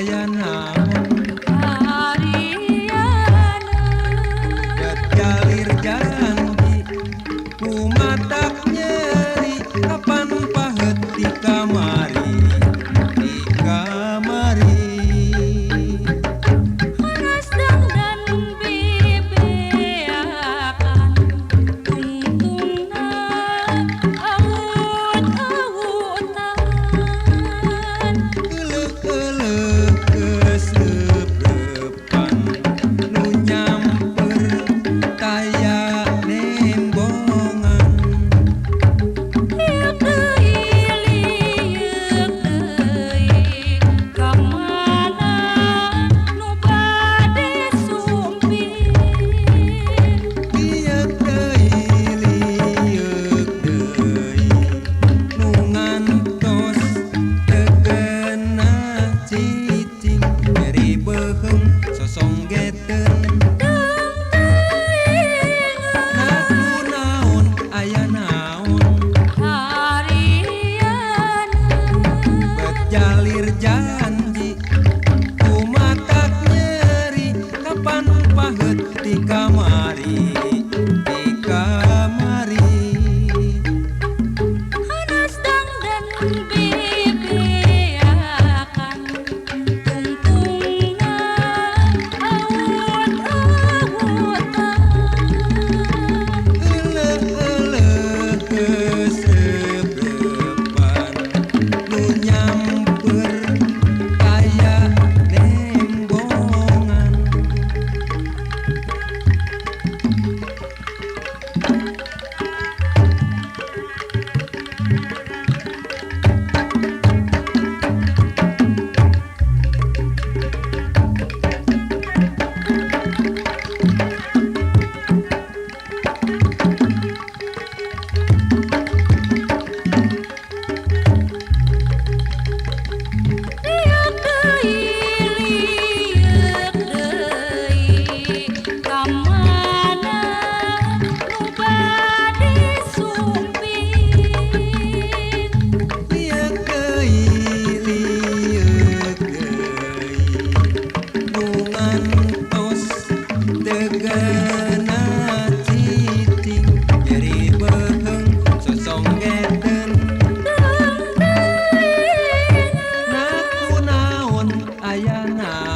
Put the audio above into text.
Aya naon? Hariana. Bet jalir janji kumatak nyeri kapan paheut di kamari, di kamari. Hanas dangdan bebeakan tungtungna awut-awutan. Euleuh-euleuh keusreup-reupan nu nyamper taya nembongan. Lieuk deui, lieuk deui, ka mana nu bade sumping? Lieuk deui, lieuk deui, nu ngantos teu keunah cicing, nyeri beuheung sosonggeteun. Deung teuing. Nah, kunaon, aya naon? Hariana. Bet jalir janji kumatak nyeri kapan paheut di kamari, di kamari. Hanas dangdan bebeakan tungtungna awut-awutan. Euleuh-euleuh keusreup-reupan nu nyamper taya nembongan. Lieuk deui, lieuk deui, ka mana nu bade sumping? Lieuk deui, lieuk deui, nu ngantos teu keunah cicing, nyeri beuheung sosonggeteun. Deung teuing. Nah, kunaon, aya naon?